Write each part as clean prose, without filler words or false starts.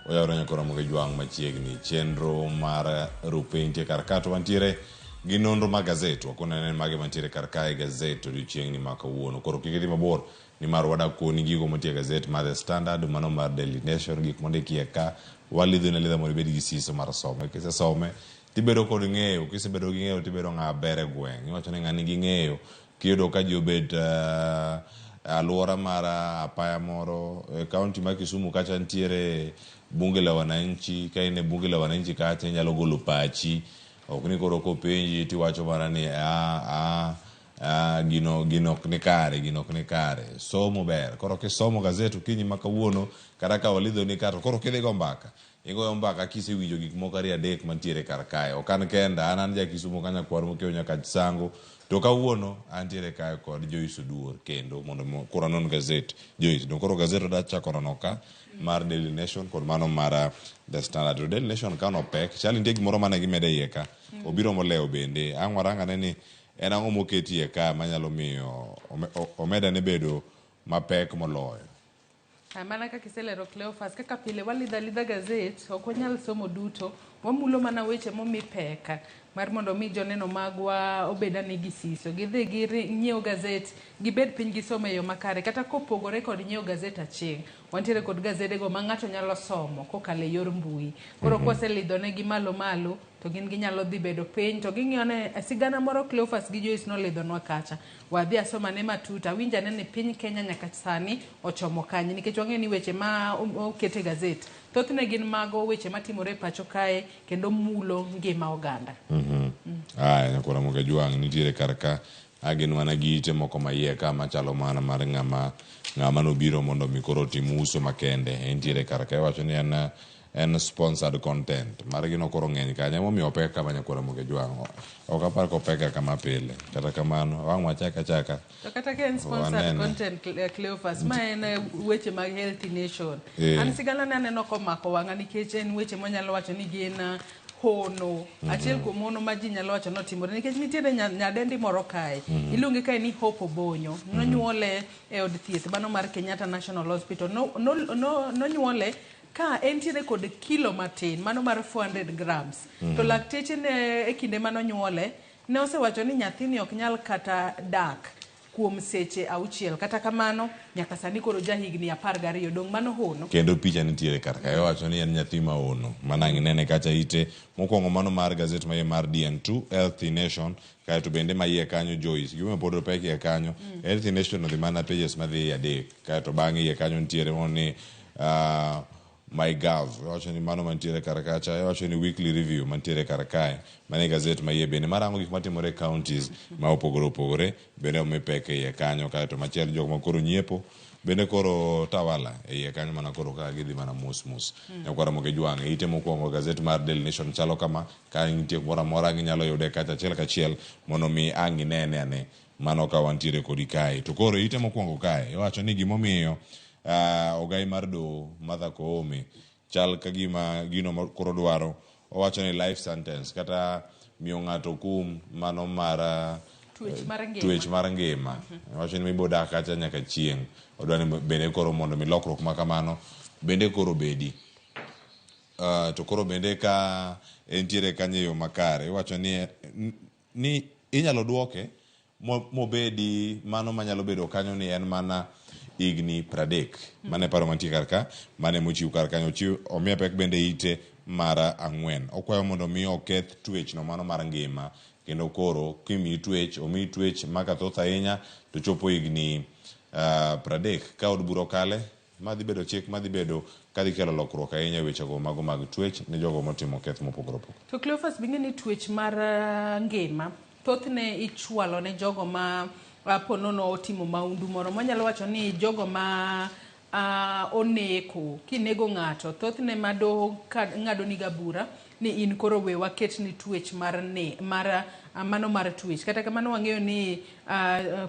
Oyawre nyaka Ramogi Jwang' machiegni. Chenro mar Rupiny nitie kar ka to wantiere gi nonro mag gazet. Wakone ne mage mantiere kar kae gazet odiochieng'ni ma kawuono. Koro kik idhi mabor nimar wadak koni gigo mantie e gazet mar The Standard, mano mar Daily Nation, gik mondikie ka walidhoni alidha mondo ibed gi siso mar some. Kisesome tibedo kod ng'eyo, kisebedo gi ng'eyo tibedo ng'a ber e gweng'. Iwacho ni ng'a nigi ng'eyo kiyudo ka ji obet uh, alwora mar apaya moro e kaunti ma Kisumu kacha nitiere bunge la wananchi ka in e bunge la wananchi kacha inyalo golo pachi ok ni koro kopenji tiwacho mana ni a a a gino gino ok ni kare gino ok ni kare somo ber koro kisomo gazet okinyi ma kawuono kata ka walidhoni ka to koro kidhi go mbaka Igoyo mbaka kisewinjo gik moko ariyo adek mantiere kar kae. Ok an kenda, an an ja Kisumo ka nyakwar Mokeo nyaka Sango. To kawuono antiere kae kod Joyce Oduor kendo mondo koro anon gazet. Joyce, to koro gazet oda chako nono ka mar Daily Nation kod mano mar The Standard. To Daily Nation ka no pek, chal nitie gimoro mane gimedo e iye ka. Obiro molewo bende. Ang' warang ane ni en ang'o moket iye ka manyalo miyo omedane bedo mapek moloyo. Ah, mana kaka iselero Cleophas, kaka pile walidho alidha gazet, ok wanyal somo duto, wamulo mana weche momi pek mar mondo mi joneno magwa obed ane gi siso. Gidhi ginyiew gazet, gibed piny gisom e yo makare. Kata kopogore kod nyiewo gazet aching', wantiere kod gazedego ma ng'ato nyalo somo kokalo e yor mbui. Koro kwaselidhonegi malo malo, to gin ginyalo dhi bedo piny to ging'iyo ne sigana moro Cleophas gi Joyce nolidhonwa kacha. Wadhi asomane matut, awinj ane ni piny Kenya nyaka sani ochomo kanye nikech wang'eyo ni weche ma oket e gazet thothne gin mago weche matimore e pacho kae kendo mulo ngima oganda. Aya, nyakwar Ramogi Ajwang' nitiere kar ka. A gin mana gi ite moko ma iye ka machalo mana mar ng'ama ng'ama nobiro mondo mi koro otim uso makende. Entiere kar ka iwacho ni en en sponsored content margi no koro ng'eny kanyo emomiyo opek kama nyakwar Ramogi Ajwang' ok apar ka opek ga kama pile kata kamano wang' wachak achaka To kata ka en sponsored Wanene. content Cleophas, ma en weche mag Healthy Nation. An sigana ne aneno komako wang'a nikech en weche mwanyalo wacho ni gin hono. Achiel kuom hono ma ji nyalo wacho ni otimore nikech nitiere nyadendi moro kae. Iluonge kae ni Hope Obonyo. Nonyuole e od thieth mano mar Kenyatta National Hospital. Nonyuole ka entiere kod kilo matin mano mar 400 grams. To lakteche ne e kinde mane onyuole ne osewacho ni nyathini ok nyal kata dak kuom seche auchiel. Kata kamano nyaka sani koro ja higni 12. Dong' mano hono? Kendo picha nitiere kar ka iwacho ni en nyathi ma hono. Mana ang' inene kacha ite mokwongo mano mar gazet maiye mar DN2 Healthy Nation kaeto bende maiye kanyo Joyce gimomiyo pod opek iye kanyo Healthy Nation odhi mana pages madhi adek kaeto bang'e iye kanyo nitiere mondo ni My Gov iwacho ni mano mantiere kar kacha iwacho ni weekly review mantiere kar kae mano e gazet ma iye bende marango gik matimore e counties ma opogore opogore bende omi pek e iye kanyo kaeto machielo jok ma koro nyiepo bende koro tawala e iye kanyo mana koro kaka gidhi mana mos mos nyakwar Ramogi Jwang' ite mokwongo gazet mar Daily Nation chalo kama ka nitie kumoro amora ginyalo yude kacha achiel kachiel mondo mi ang' inene ane mano ka wantiere kodi kae to koro ite mokwongo kae iwacho ni gimomiyo ogai mar doho Martha Koome chal ka gima gino ma koro dwaro owacho ni life sentence kata miyo ng'ato kum mano mar Twech mar ngima. twech mar ngima owacho ni mibo dak kacha nyaka chieng' odwa ni bende koro mondo mi lokruok ma kamano bende koro bedi to koro bende ka entiere kanyo e yo makare iwacho ni ni inyalo duoke mobedi mano manyalo bedo kanyo ni en mana higni 30. Mano e paro mantie kar ka, mano ema ochiw kar kanyo. Ochiw, omiye pek bende ite mar ang'wen. Okwayo mondo mi oketh twech no mano mar ngima. Kendo koro kimiyi twech, omiyi twech ma kathoth ahinya to chopo higni 30. Ka od bura okale, Ma dhi bedo chik ma dhi bedo ka dhi kelo lokruok ahinya e wechego mago mag twech ne jogo motimo keth mopogore opogore. To Cleophas be ing'e ni twech mar ngima thothne ichwalo ne jogo ma po nono otimo maundu moro. Mwanyalo wacho ni jogo ma oneko, kinego ng'ato thothne ma doho ng'ado niga bura ni in koro we waketni twech mar ne, mar mano mar twech. Kata kamano wang'eyo ni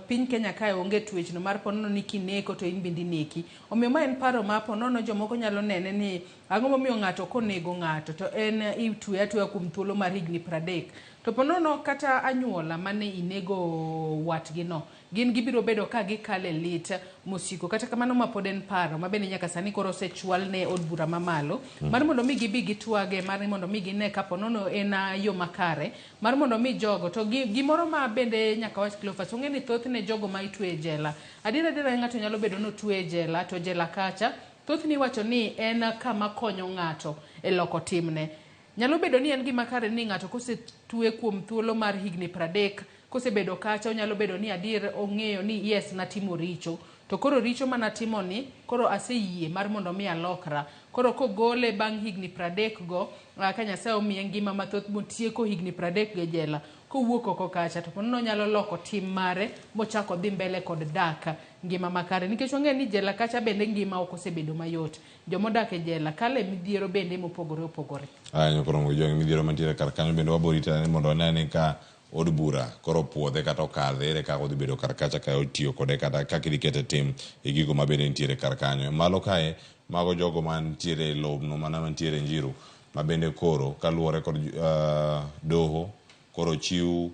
piny Kenya kae onge twech no mar ponono ni kineko to in bende ineki. Omiyo ma en paro ma ponono jomoko nyalo nene ni ang'o momiyo ng'ato konego ng'ato to en itweye atweya kuom thuolo mar higni 30. To ponono kata anyuola mane inego watgi no, gin gibiro bedo ka gikale lit mosiko. Kata kamano ma pod en paro ma bende nyaka sani koro osechwal ne od bura mamalo mar mondo mi gibi gitwage, mar mondo mi gine ka ponono en yo makare mar mondo mi jogo to gimoro ma bende nyaka wach Cleophas, ong'e ni thothne jogo ma itwe e jela, adier adiera ng'ato nyalo bedo ni otwe e jela to jela kacha thothne iwacho ni en kama konyo ng'ato e loko timne. Nyalo bedo ni en gima kare ni ng'ato kosetwe kuom thuolo mar higni 30 kosebedo kacha onyalo bedo ni adier ong'eyo ni yes natimo richo to koro richo manatimo ni koro aseyie mar mondo mi alokra. Koro kogole bang' higni 30 go ka Nyasaye omiye ngima mathoth motieko higni 30 go e jela, kowuok oko kacha to ponono onyalo loko tim mare mochako dhi mbele kod dak ngima makare. Nikech wang'eyo ni jela kacha bende ngima ok osebedo mayot. Jomodak e jela kale midhiero bende mopogore opogore. Aya nyokoro jong midhiero mantiere kar kanyo bende waborito ni mondo wane ni ka od bura koro puodhe kata okadhe ere kaka odhi bedo kar kacha ka otiyo kode kata kaka idhi kete tim e gigo ma bende nitiere kar kanyo. Malo kae mago jogo mantiere e lobno mana mantiere Njiru ma bende koro kaluwore kod doho koro chiw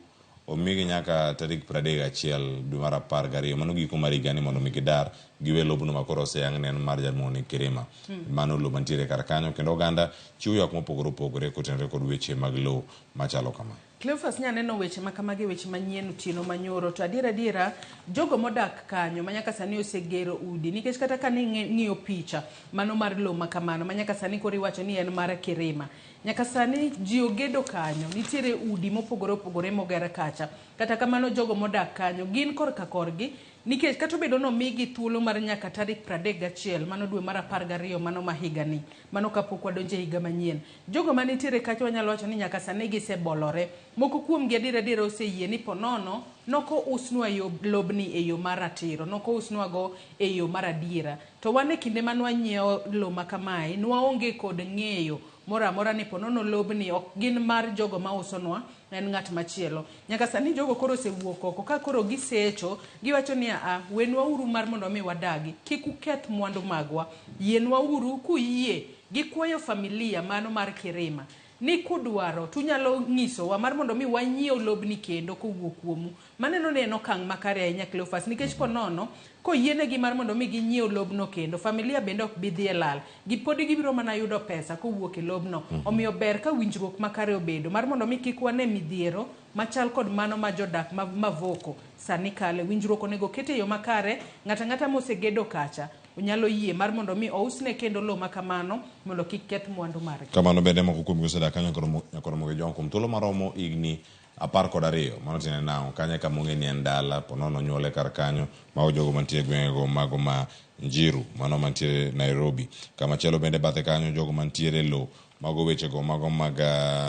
omigi nyaka tarik 31 dwe mar 12 mano giko mar higani mondo mi gidar giwe lobno ma koro oseyang ni en mar Jalmoni Kirima. Mano lowo mantiere kar kanyo kendo oganda chiwo ywak mopogore opogore kotenore kod weche mag lowo machalo kama. Cleophas nya neno weche ma kamagi weche manyien otieno manyoro to adiera adiera jogo modak kanyo ma nyaka sani osegero udi nikech kata ka ng'iyo picha mano mar lowo ma kamano ma nyaka sani koro iwacho ni en mar Kirima, nyaka sani ji ogedo kanyo, nitiere udi mopogore opogore moger kacha. Kata kamano jogo modak kanyo gin korka korgi nikech kata obedo ni omigi thuolo mar nyaka tarik 31 mano dwe mar 12 mano ma higani, mano kapok wadonjo e higa manyien, jogo manitiere kacha wanyalo wacho ni nyaka sani gisebolore. Moko kuomgi adier adiera oseyie ni ponono noko usnwa lobni e yo mar ratiro, noko usnwa go e yo mar adiera. To wan e kinde mane wanyiewo lo ma kamae, nwaonge kod ng'eyo moro amora ni ponono lobni ok gin mar jogo ma usonwa, en ng'at machielo. Nyaka sani jogo koro osewuok oko ka koro gisecho, giwacho ni a wenwa uru mar mondo mi wadagi, kik uketh mwandu magwa, yienwa uru kuyie. Gikwayo familia mano mar Kirima ni kudwaro tunyalo nyisowa mar mondo mi wanyiew lobni kendo kowuok kuomu. Maneno ni en okang' makare ahinya Cleophas, nikech ponono koyienegi mar mondo mi ginyiew lobno kendo, familia bende ok bi dhi e lal, gipodi gibiro mana yudo pesa kowuok e lobno. Omiyo ber ka winjruok makare obedo mar mondo mi kik wane midhiero machal kod mano ma jodak ma Mavoko sani kale. Winjruok onego ket e yo makare, ng'ato ang'ata mosegedo kacha onyalo yie mar mondo mi ousne kendo lowo ma kamano mondo kik keth mwandu margi. Kamano bende moko kuomgi osedak kanyo nyaka romo gi jong kuom thuolo maromo higni 12. Mano tiende nang'o? Kanyo e kama ong'e ni en dala, ponono onyuole kar kanyo, mago jogo mantie e gwengego mago ma Njiru, mano mantiere Nairobi. Kamachielo bende bathe kanyo jogo mantiere lo, mago wechego mago mag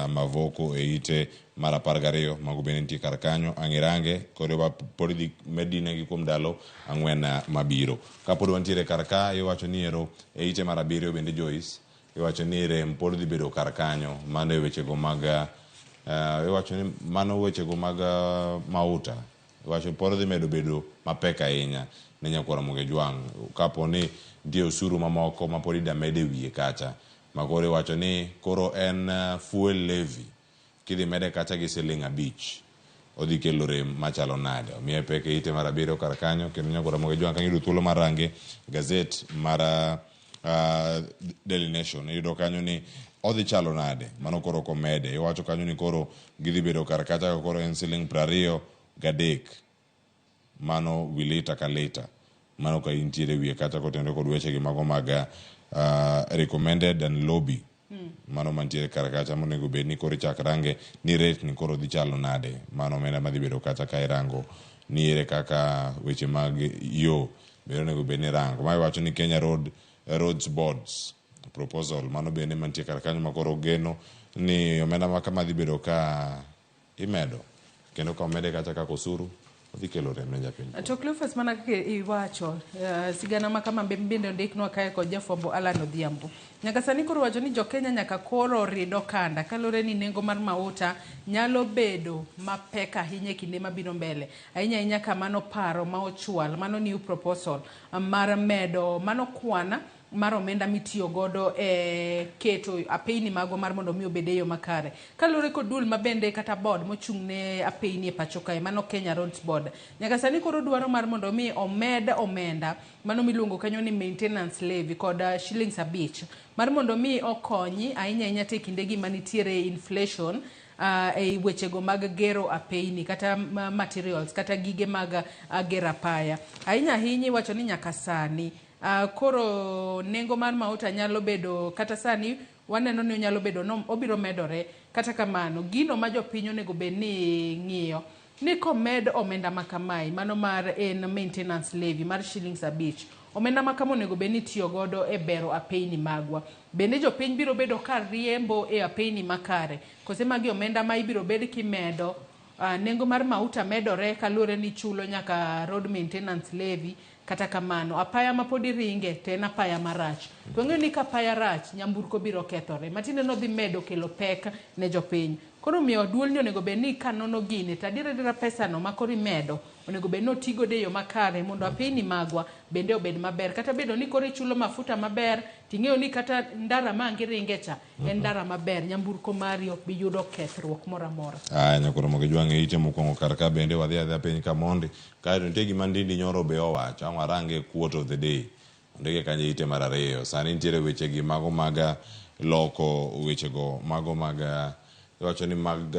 Mavoko e ite mar 12, mago bende nitie kar kanyo. Ang'irange koro pod idhi medinegi kuom ndalo 4 mabiro. Kapod wantiere kar ka, iwacho ni ero e ite mar 7 bende Joyce, iwacho ni rem pod dhi bedo kar kanyo. Mano e wechego mag iwacho ni mano wechego mag mauta. Iwacho pod dhi medo bedo mapek ahinya ne nyakwar Ramogi Jwang' kapo ni nitie osuru mamoko ma pod ida med e wiye kacha. Ma koro iwacho ni koro en fuel levy kidhi mede kacha gi siling 5 odhi kelo rem machalo nade. Omiye pek e ite mar 7 kar kanyo kendo nyakwar Ramogi Jwang' kang'iyudo thuolo mar range gazet mar Daily Nation iyudo kanyo ni odhi chalo nade. Mano koro komede iwacho kanyo ni koro gidhi bedo kar kacha koro en siling 23 mano wi lita ka lita. Mano ka intiere wiye kacha kotenore kod weche gi mago mag recommended and lobby. Mano mantiere kar kacha monego bed ni koro ichak range ni rate ni koro dhi chalo nade. Mano omenda madhi bedo kacha ka irango ni ere kaka weche mag yo bende onego bed ni irango. Ma iwacho ni Kenya Roads Boards proposal mano bende mantie kar kanyo ma koro geno ni omenda ma kama dhi bedo ka imedo kendo ka omede kacha kaka osuru Odhi kelo rem ne japiny. To Cleophas, mana kaka iwacho, sigana ma kama bende ondiknwa kae kod jafwambo Alan Odhiambo. Nyaka sani koro wacho ni jokenya nyaka koro rid okanda kaluwore ni nengo mar mauta nyalo bedo mapek ahinya e kinde mabiro mbele. Ahinya ahinya ka mano paro ma ochwal, mano new proposal mar medo mano kwan mar omenda mitiyo godo e keto apeyni magwa mar mondo mi obed e yo makare. Kaluwore kod duol mabende kata board mochung' ne apeyni e pacho kae, mano Kenya Roads Board. Nyaka sani koro dwaro mar mondo mi omed omenda mano miluongo kanyo ni maintenance levy kod shillings 5 mar mondo mi okonyi ahinya ahinya te kindegi manitiere inflation e wechego mag gero apeyni kata materials kata gige mag gero apaya. Ahinya ahinya iwacho ni nyaka sani koro nengo mar mauta nyalo bedo kata sani waneno ni onyalo bedo no obiro medore. Kata kamano gino ma jopiny onego bed ni ng'iyo ni komed omenda ma kamae, mano mar en maintenance levy mar shillings 5, omenda ma kama onego bed ni itiyo godo e bero apeyni magwa. Bende jopiny biro bedo ka riembo e apeyni makare, kose magi omenda ma ibiro bed kimedo? Nengo mar mauta medore kaluwore ni chulo nyaka road maintenance levy. Kata kamano apaya ma pod iringe to en apaya marach. To wang'eyo ni ka apaya rach, nyamburko biro kethore. Matiende ni odhi medo kelo pek ne jopiny. Koro omiyo duolni onego bed ni kanono gini to adier adiera pesano ma koro imedo onego bed ni oti godo e yo makare mondo apeyni magwa bende obed maber. Kata bedo ni koro ichulo mafuta maber, ting'eyo ni kata ndara ma ang' iringe cha en ndara maber, nyamburko mari ok bi yudo kethruok moro amora. Aya, nyakoro mogi jwang' e ite mokwongo kar ka bende wadhi adhiya piny ka mondi. Kaeto nitie gima Ndindi Nyoro be owacho, ang' warange quote of the day. Ondike kanyo e ite mar 2. Sani nitiere weche gi mago mag loko wechego, mago mag iwacho ni mag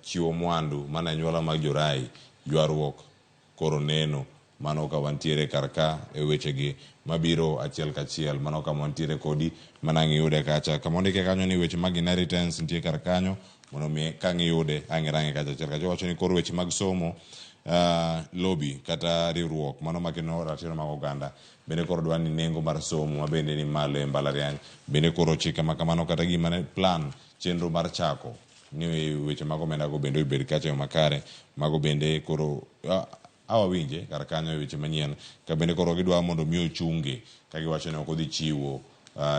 chiwo mwandu mana anyuola mag jorai, ywaruok koro neno. Mano ka wantiere kar ka e wechegi mabiro achiel kachiel. Mano kama wantiere kodi mana ang' iyude kacha. Kama ondike kanyo ni weche mag inheritance nitie kar kanyo mondo mi ka ang' iyude ang' irange kacha achiel kachiel. Wacho ni koro weche mag somo, lobby kata riwruok mano makeno ratiro mag oganda bende koro dwa ni nengo mar somo ma bende ni malo e mbalariany bende koro chike ma kamano kata gima ne plan chenro mar chako ni weche mag omenda go bende obed kacha e yo makare. Mago bende koro awawinje kar kanyo e weche manyien ka bende koro gidwa mondo mi ochunge ka giwacho ni ok odhi chiwo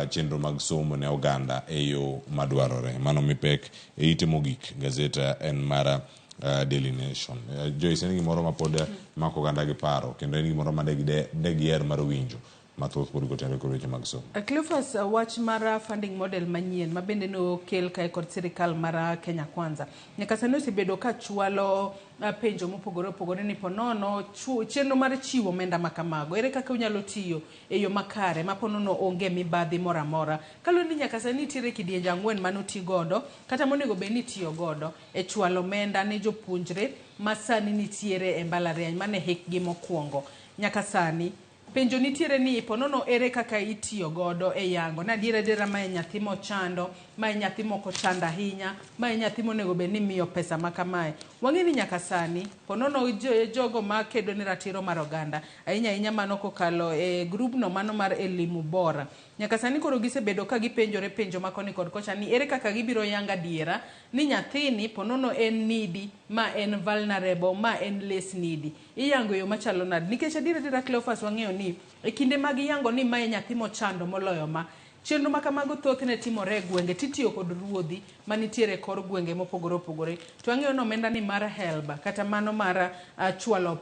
chenro mag somo ne oganda e yo madwarore. Mano mipek e ite mogik gazeta en mara Daily Nation. Joyce, en gimoro ma pod mako oganda gi paro kendo en gimoro ma de giher mar winjo mathoth pod kotenore kod weche mag somo. Cleophas, wach mar funding model manyien ma bende nokel kae kod sirikal mar Kenya Kwanza nyaka sani osebedo ka chwalo penjo mopogore opogore ni ponono chenro mar chiwo omenda ma kamago ere kaka unyalo tiyo e yo makare ma ponono onge mibadhi moro amora, kaluwore ni nyaka sani nitiere kidienje 4 mane oti godo kata monego bed ni itiyo godo e chwalo omenda ne jopuonjre ma sani nitiere e mbalariany mane hikgi mokwongo. Nyaka sani penjo nitiere ni ponono ere kaka itiyo godo e yango ni adier adiera mae nyathi mochando, mae nyathi mok ochando ahinya, mae nyathi monego bed ni imiyo pesa ma kamae. Wang'e ni nyaka sani ponono jogo makedo ne ratiro mar oganda ahinya ahinya mano kokalo e grubno mano mar Elimu Bora, nyaka sani koro gisebedo ka gipenjore penjo ma koni kod kocha ni ere kaka gibiro yango adiera ni nyathini ponono en needy, ma en vulnerable, ma en less needy. Iyango e yo machalo nade? Nikech adier adiera Cleophas wang'eyo ni e kinde mag yango ni mae nyathi mochando moloyo ma, chenro ma kamago thothne timore e gwenge titiyo kod ruodhi manitiere e kor gwenge mopogore opogore. To wang'eyo ni omenda ni mar HELB kata mano mar chwalo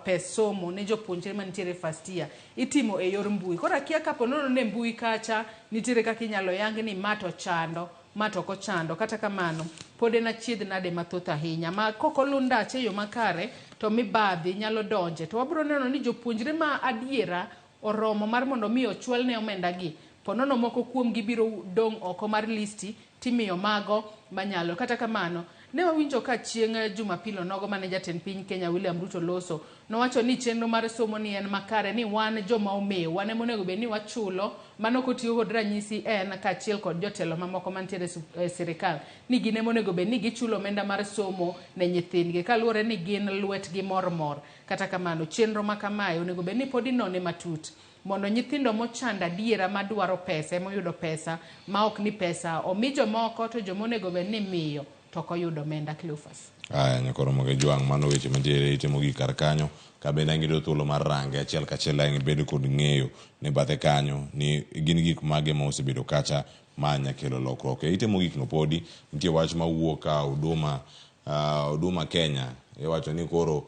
pes somo ne jopuonjre manitiere first year itimo e yor mbui. Koro akia kapo nono ni e mbui kacha nitiere kaka inyalo yang ni ma to chando, ma to ok ochando. Kata kamano pod en achiedh nade mathoth ahinya ma kok oluw ndache e yo makare to mibadhi nyalo donje. To wabiro neno ni jopuonjre ma adiera oromo mar mondo mi ochwal ne omenda gi, ponono moko kuom gi biro dong' oko mar listi timiyo mago manyalo. Kata kamano ne wawinjo ka chieng' Jumapil onogo mane jatend piny Kenya William Ruto loso, nowacho ni chenro mar somo ni en makare, ni wan joma omew, wan ema onego bed ni wachulo. Mano kotiyo kod ranyisi en kaachiel kod jotelo mamoko mantiere e sirikal ni gin ema onego bed ni gichulo omenda mar somo ne nyithindgi kaluwore ni gin lwetgi mormor. Kata kamano chenro ma kamae onego bed ni pod inone matut mondo nyithindo mochando adiera madwaro pesa ema oyudo pesa, ma ok ni pesa omi jomoko to joma onego bed ni imiyo to ok oyudo omenda Cleophas. Aya, nyakoro moge jwang' mano weche mantiere ite mogik kar kanyo ka bende ang' iyudo thuolo mar range achiel kachiel ang' ibed kod ng'eyo ne bathe kanyo ni gin gik mage ma osebedo kacha ma nya kelo lokruok. E ite mogik no podi nitie wach mawuok ka Huduma Huduma Kenya iwacho ni koro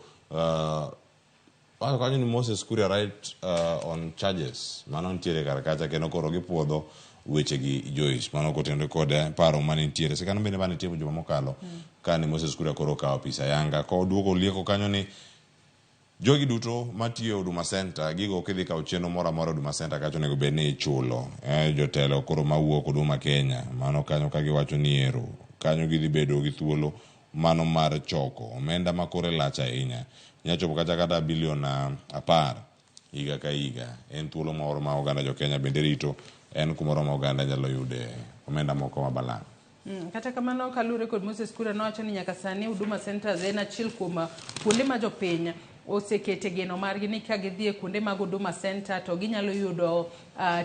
Wacho kanyo ni Moses Kuria right on charges. Mano nitiere kar kacha kendo koro gipuodho weche gi Joyce. Mano kotenore kod paro mane nitiere. Sigana bende mane nitie juma mokalo kane Moses Kuria koro okawo apis ayanga. Koduogo lieko kanyo ni jogi duto matiyo e Huduma Center gigo kidhi kawo chenro moro amora Huduma Center kacha onego bed ni ichulo. Jotelo koro mawuok Huduma Kenya mano kanyo ka giwacho ni ero kanyo gidhi bedo gi thuolo mano mar choko omenda ma kore lach ahinya nya chopo kata kata bilion 10 higa ka higa. En thuolo moro ma oganda jo Kenya bende rito, en kumoro ma oganda nyalo yude omenda moko ma balang'. Kata kamano kaluwore kod Moses Kuria nowacho ni nyaka sani Huduma Centers en achiel kuom kuonde ma jopiny osekete geno margi ni ka gidhi e kuonde mag Huduma Center to ginyalo yudo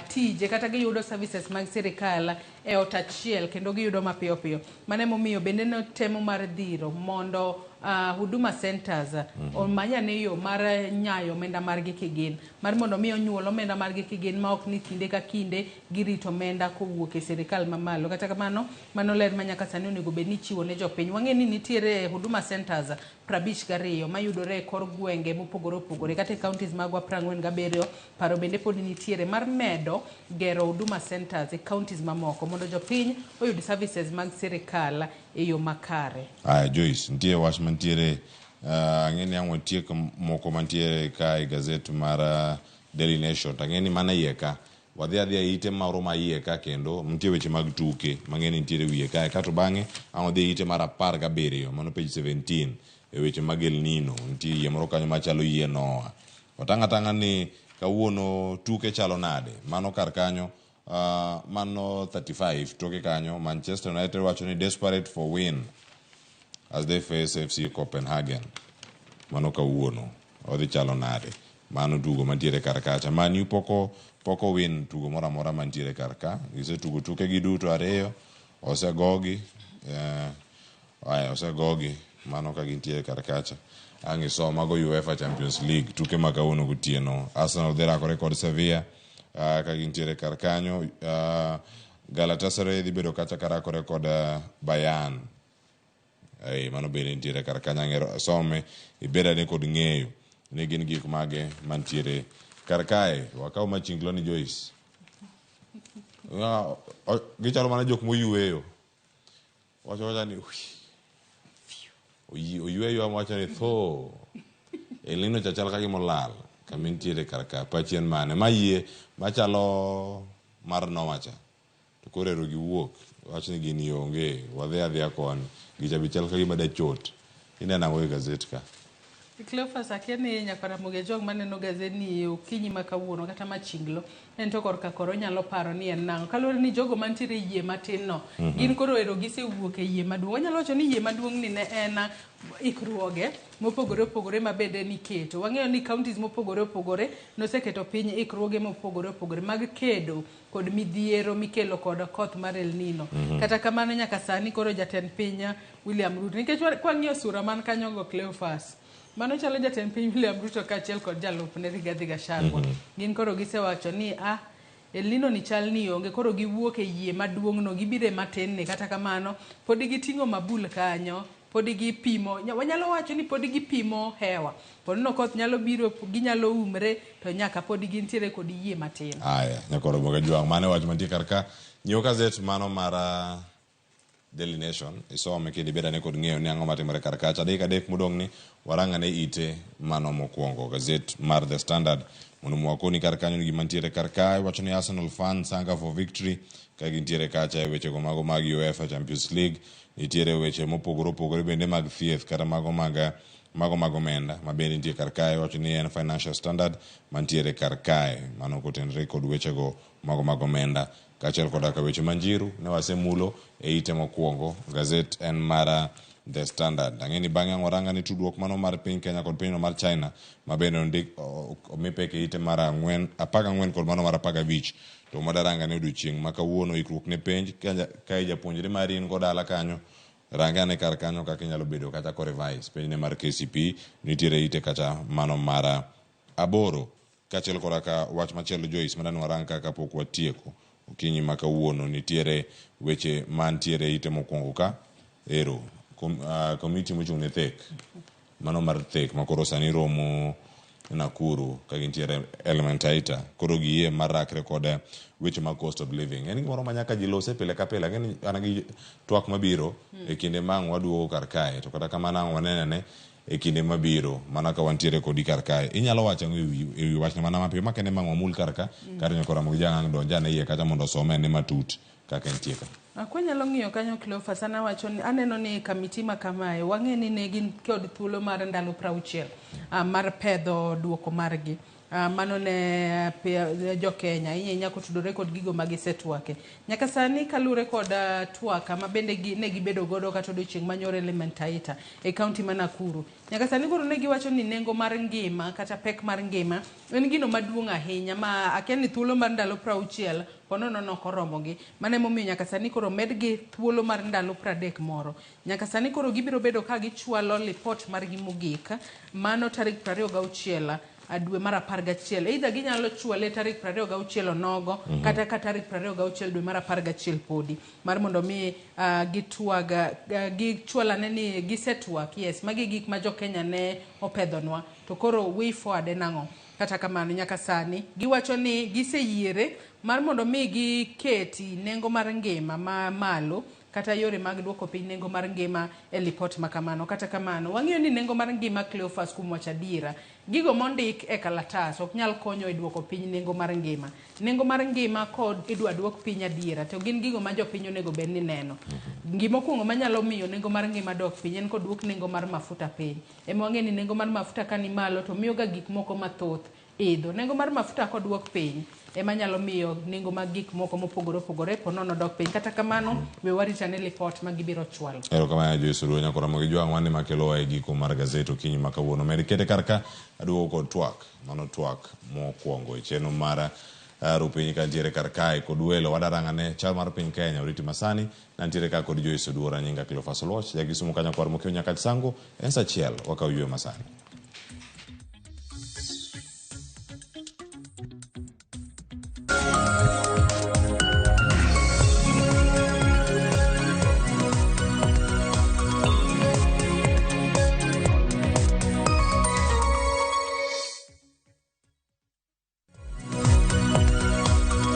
tije kata giyudo services mag sirikal e ot achiel kendo giyudo mapiyo piyo. Mano emomiyo bende notemo mar dhiro mondo Huduma Centers omany ane yo mar nyayo omenda margi kigin mar mondo mi onyuol omenda margi kigin ma ok ni kinde ka kinde girito omenda kowuok e sirikal mamalo. Kata kamano mano ler ma nyaka sani onego bed ni ichiwo ne jopiny. Wang'e ni nitiere Huduma Centers 52 mayudore e kor gwenge mopogore opogore kata e counties magwa 47. Paro bende pod nitiere mar medo gero Huduma Centers e counties mamoko mondo jopiny oyud services mag sirikal e yo makare. Aya Joyce, nitie wach mantiere ang'e ni ang' watiek moko mantiere ka e gazet mar Daily Nation to ang'e ni mana iye ka wadhi adhiya ite moro ma iye ka kendo nitie weche mag tuke mang'e ni nitiere wiye kae kato bang'e ang' wadhi e ite mar 17 mano page 17 e weche mag El Nino nitie yie moro kanyo machalo yie Noah. Watang' atang'a ni kawuono tuke chalo nade mano kar kanyo mano 35 toke kanyo Manchester United wacho ni desperate for win as they face FC Copenhagen. Mano kawuono odhi chalo nade mano tugo mantiere kar kacha. Man U poko win tugo moro amora mantiere kar ka. Gisetugo tuke gi duto ariyo osegogi aya osegogi mano ka gintiere kar kacha. Ang' isom mago UEFA Champions League tuke ma kawuono gotieno. Arsenal dhi rakore kod Sevilla ka gintiere kar kanyo. Galatasaray dhi bedo kacha karakore kod Bayern. Mano bende nitiere kar kanyo ang'ero some ibed ane kod ng'eyo ni gin gik mage mantiere kar kae. Wakaw machinglo ni Joyce. Gichalo mana jok moyueyo. Wacho wacha ni oyueyo wacho ni tho. El Nino cha chal ka gima olal kama entiere kar ka. Pachi en mane? Ma yie machalo mar Noah cha. To koro ero giwuok. Wach ni gini onge. Wadhi adhiya koni. Gicha be chal ka gima dachot. Ineno ang'o e gazet ka? Cleophas akia ni nyakwar Ramogi Ojwang maneno gazet ni e okinyi ma kawuono kata machinglo en to korka koro onyalo paro ni en nang'o kaluwore ni jogo mantiere e yie matin no gin koro ero gisewuok e yie maduong'. Wanyalo wacho ni yie maduong' ni ne en ikruoge mopogore opogore ma bende niketo. Wang'eyo ni counties mopogore opogore noseketo piny ikruoge mopogore opogore mag kedo kod midhiero mikelo kod koth mar El Nino. Kata kamano nyaka sani koro jatend piny William Ruto nikech kwang'iyo sura man kanyo go Cleophas mano chalo jatend piny William Ruto kaachiel kod jalupne Rigathi Gachagua. Gin koro gisewacho ni El Nino ni chal ni onge koro giwuok e yie maduong' no gibiro e matin ni kata kamano pod giting'o mabul kanyo pod gipimo wanyalo wacho ni pod gipimo hewa pod no koth nyalo biro ginyalo umre to nyaka pod gintiere kod yie matin. Aya nyakoro Ramogi Ojwang' mano e wach mantie kar ka. Nyiew gazet mano mar Daily Nation isome kendo ibed ane kod ng'eyo ni ang'o matimore kar kacha. Dakika 3 modong' ni warang ane ite mano mokwongo gazet mar The Standard mondo mwakoni kar kanyo ni gima nitiere kar kae. Wacho ni Arsenal fans hunger for victory ka gintiere kacha e wechego mago mag UEFA Champions League. Nitiere weche mopogore opogore bende mag thieth kata mago mag omenda ma bende nitie kar kae. Wacho ni en Financial Standard mantiere kar kae mano kotenore kod wechego mago mag omenda kaachiel koda ka weche manjiru ne wasemulo e ite mokwongo. Gazet en mar The Standard. Ang'e ni bang'e ang' waranga ni tudruok mano mar piny Kenya kod pinyno mar China ma bende ondik omi pek e ite mar 14 kod mano mar 15. To madaranga ne odiochieng' ma kawuono ikruok ne penj ka japuonjre mari in go dala kanyo Range ane kar kanyo kaka inyalo bedo kata ko revise penjne mar KCPE nitiere ite kata mano mar aboro. Kaachiel koda ka wach machielo Joyce madani warang ka kapok watieko okinyi ma kawuono nitiere weche mantiere ite mokwongo ka ero komiti mochung' ne thek mano mar thek makoro sani romo Nakuru ka gintiere Elementaita koro giyie mar rakre kod weche mag cost of living en gimoro ma nyaka ji lose pile ka pile ang'e ni an gi twak mabiro e kinde ma ang' waduogo kar kae to kata kamano ang' wanene e kinde mabiro mana ka wantiere kodi kar kae inyalo wacho ang'o ewi ewi wachno mana mapiyo ma kende ma ang' wamul kar ka kar nyoko Ramogi Jang'ang' donj ane iye kacha mondo osome ane matut kaka entie ka. Kwanyalo ng'iyo kanyo Cleophas, an awacho ni aneno ni kamiti ma kamae wang'e ni ne gin kod thuolo mar ndalo prauchiel mar pedho duoko margi. Mano ne jo Kenya ahinya ahinya kotudore kod gigo ma gisetwake. Nyaka sani kalure kod twak ma bende ne gibedo godo kata odiochieng' manyoro Elementaita e kaunti ma Nakuru. Nyaka sani koro ne giwacho ni nengo mar ngima kata pek mar ngima en gino maduong' ahinya ma akia ni thuolo mar ndalo prauchiel ponono nok oromogi. Mano emomiyo nyaka sani koro medgi thuolo mar ndalo 30 moro. Nyaka sani koro gibiro bedo ka gichwalo lipot margi mogik mano tarik 26 dwe mar 11. Either ginyalo chwale tarik 26 onogo kata ka tarik 26 dwe mar 11 podi mar mondo mi gitwag gichwalane ni gisetwak. Yes, magi gik ma jo Kenya ne opedhonwa to koro way forward en ang'o? Kata kamano nyaka sani giwacho ni giseyiere mar mondo mi giketi nengo mar ngima ma malo kata yore mag duoko piny nengo mar ngima e lipot ma kamano. Kata kamano wang'eyo ni nengo mar ngima Cleophas kuom wacho adiera gigo mondik e kalatas ok nyal konyo e duoko piny nengo mar ngima. Nengo mar ngima kod idwa duok piny adiera to gin gigo ma jopiny onego bed ni neno. Gima okuongo manyalo miyo nengo mar ngima dok piny en koduok nengo mar mafuta piny. Ema wang'e ni nengo mar mafuta ka ni malo to miyo ga gik moko mathoth idho. Nengo mar mafuta koduok piny ema nyalo miyo nengo mag gik moko mopogore opogore ponono dok piny. Kata kamano we warit ane lipot ma gibiro chwalo. Erokamano Joyce Oduor nyako Ramogi Jwang' wan ema kelowa e giko mar gazet okinyi ma kawuono. Med kete kar ka aduogo kod twak mano twak mokwongo e chenro mar rupiny ka ntiere kar kae kod welo wadarang'ane chal mar piny Kenya oriti masani nantiere ka kod Joyce Oduor anyinga Cleophas Oluoch ja Kisumu kanyo kwar mokiewo Nyakach Sango en saa achiel wakaw yweyo masani.